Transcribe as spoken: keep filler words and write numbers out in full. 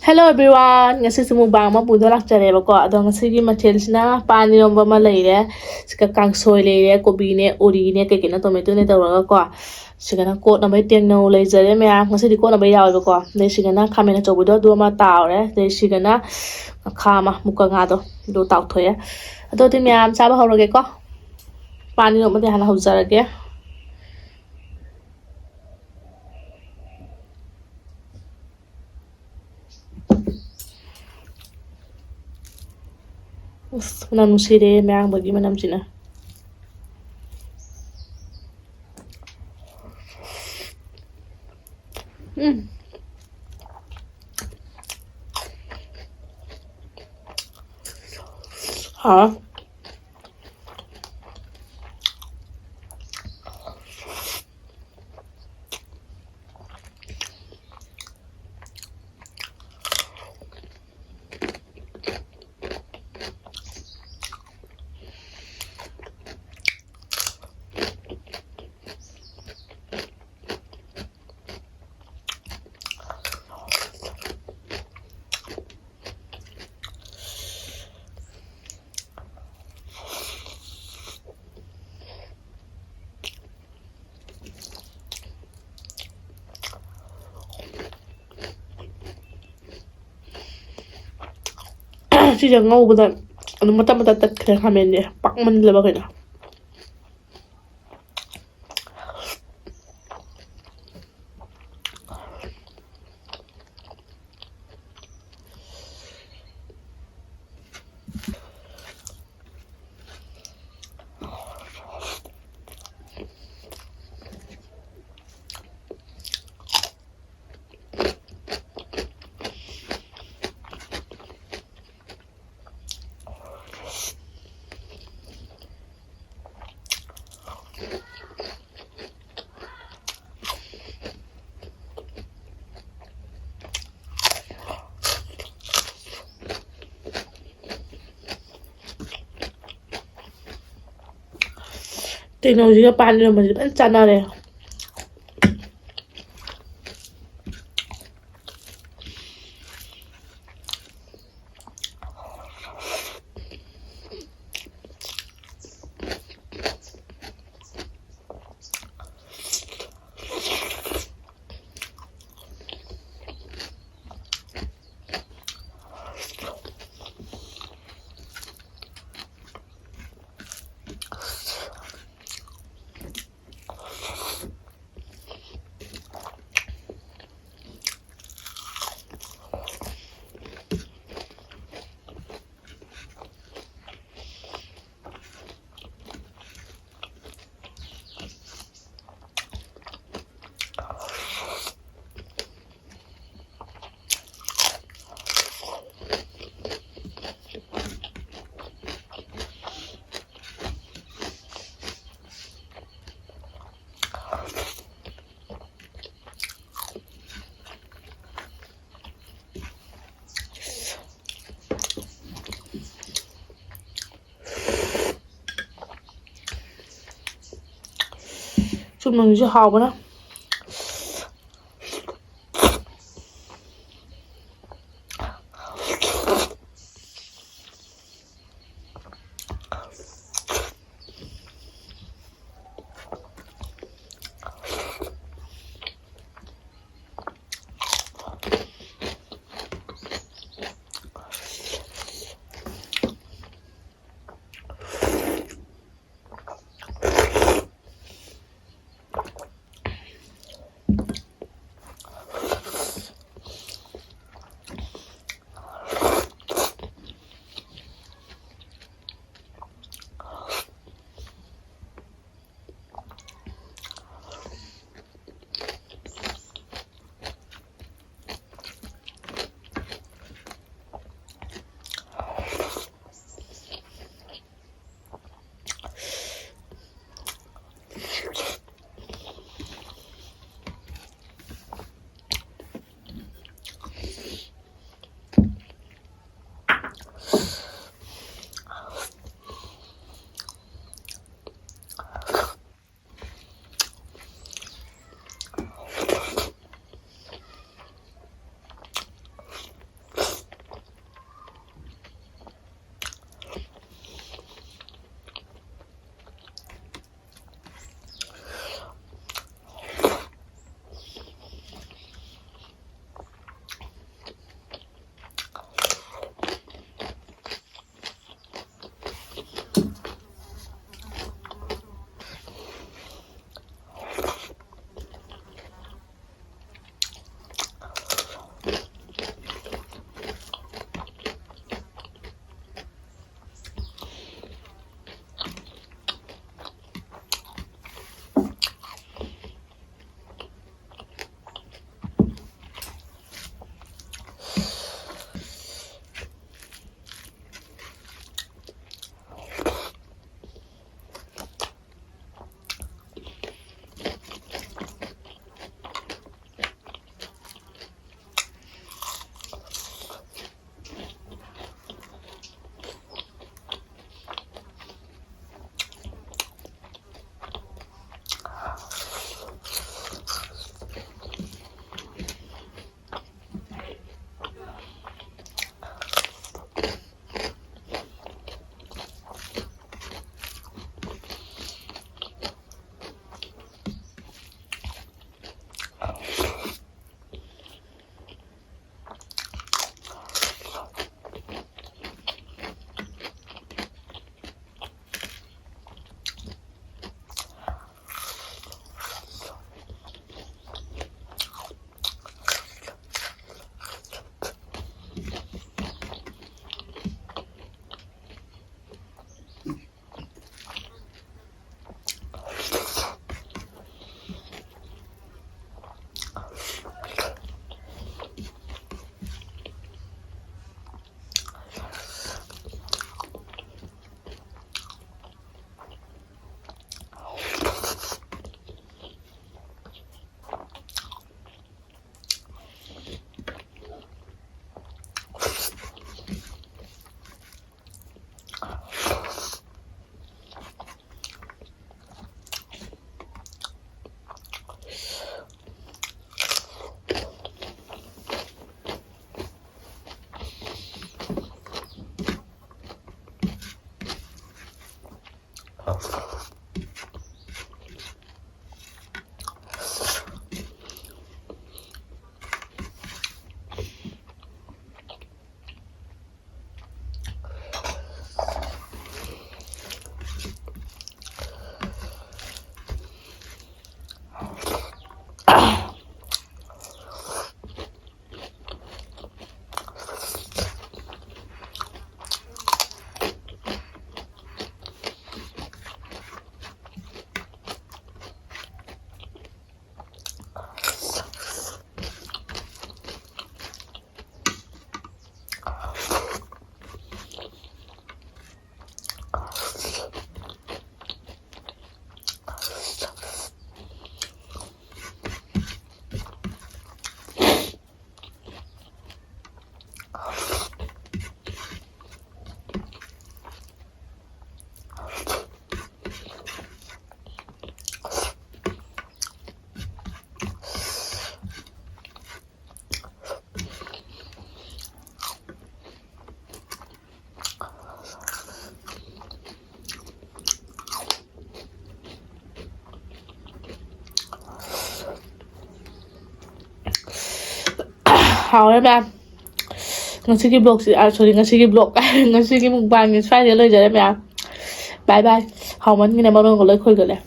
Hello everyone, ꯉꯁꯤꯁꯨ mukbang ꯑꯃ ꯄꯨꯗꯨꯅ ꯂꯥꯛꯆꯔꯦꯕꯀꯣ꯫ ꯑꯗꯣ ꯉꯁꯤꯒꯤ ꯃꯊꯦꯜꯁꯤꯅ ꯄꯥꯟ ꯏꯔꯣꯝꯕ ꯑꯃ ꯂꯩꯔꯦ, ꯁꯤꯒ ꯀꯥꯡꯁꯣꯏ ꯂꯩꯔꯦ, ꯀꯣꯕꯤꯅꯦ, ꯎꯔꯤꯅꯦ, ꯀꯩ ꯀꯩꯅꯣ, ꯇꯣꯃꯦꯇꯣꯅꯦ ꯇꯧꯔꯒꯀꯣ꯫ ꯁꯤꯒꯅ ꯀꯣꯠꯅꯕꯩ ꯇꯦꯡꯅꯧ ꯂꯩꯖꯔꯦ ꯃꯌꯥꯝ, ꯉꯁꯤꯗꯤ ꯀꯣꯠꯅꯕꯩ ꯌꯥꯎꯋꯦꯕꯀꯣ꯫ ꯑꯗꯩ ꯁꯤꯒꯅ ꯈꯥꯃꯦꯟ ꯑꯆꯧꯕꯗꯣ ꯑꯗꯨ ꯑꯃ ꯇꯥꯎꯔꯦ, ꯑꯗꯩ ꯁꯤꯒꯅ ꯉꯥꯈꯥ ꯑꯃ, ꯃꯨꯀ ꯉꯥꯗꯣ, ꯑꯗꯨ ꯇꯥꯎꯊꯣꯛꯑꯦ꯫ ꯑꯗꯨꯗꯤ ꯃꯌꯥꯝ ꯆꯥꯕ ꯍꯧꯔꯒꯦꯀꯣ꯫ ꯄꯥꯟ ꯏꯔꯣꯝꯕꯗꯤ ꯍꯥꯟꯅ ꯍꯧꯖꯔꯒꯦ꯫ ꯑꯁ, ꯃꯅꯝ ꯅꯨꯡꯁꯤꯔꯦ ꯃꯌꯥꯡꯕꯒꯤ ꯃꯅꯝꯁꯤꯅ꯫ ꯎꯝ꯫ ꯍꯥꯎ꯫ ꯁꯤꯁꯦ ꯉꯧꯕꯗ ꯑꯗꯨꯝ ꯃꯇꯠ ꯃꯇꯠ ꯇꯠꯈ꯭ꯔꯦ, ꯈꯥꯃꯦꯟꯁꯦ ꯄꯥꯛꯃꯟꯂꯕ ꯀꯩꯅꯣ꯫ ꯇꯦꯡꯅꯧꯁꯤꯒ ꯄꯥꯟ ꯏꯔꯣꯝꯕꯁꯤ ꯐꯖꯅ ꯆꯥꯟꯅꯔꯦ꯫ ꯆꯨꯝꯅꯒꯤꯁꯨ ꯍꯥꯎꯕꯅ꯫ ꯍꯥꯎꯔꯦ ꯃꯌꯥꯝ꯫ ꯉꯁꯤꯒꯤ ꯕ꯭ꯂꯣꯛꯁꯤ, ꯑꯥ, ꯁꯣꯔꯤ, ꯉꯁꯤꯒꯤ ꯕ꯭ꯂꯣꯛ, ꯉꯁꯤꯒꯤ ꯃꯨꯛꯕꯥꯡꯁꯤ ꯁ꯭ꯋꯥꯏꯗ ꯂꯣꯏꯖꯔꯦ ꯃꯌꯥꯝ꯫ ꯕꯥꯏ ꯕꯥꯏ꯫ ꯍꯥꯎꯃꯟꯒꯤꯅ ꯃꯔꯣꯟꯒ ꯂꯣꯏ ꯈꯣꯏꯒꯠꯂꯦ꯫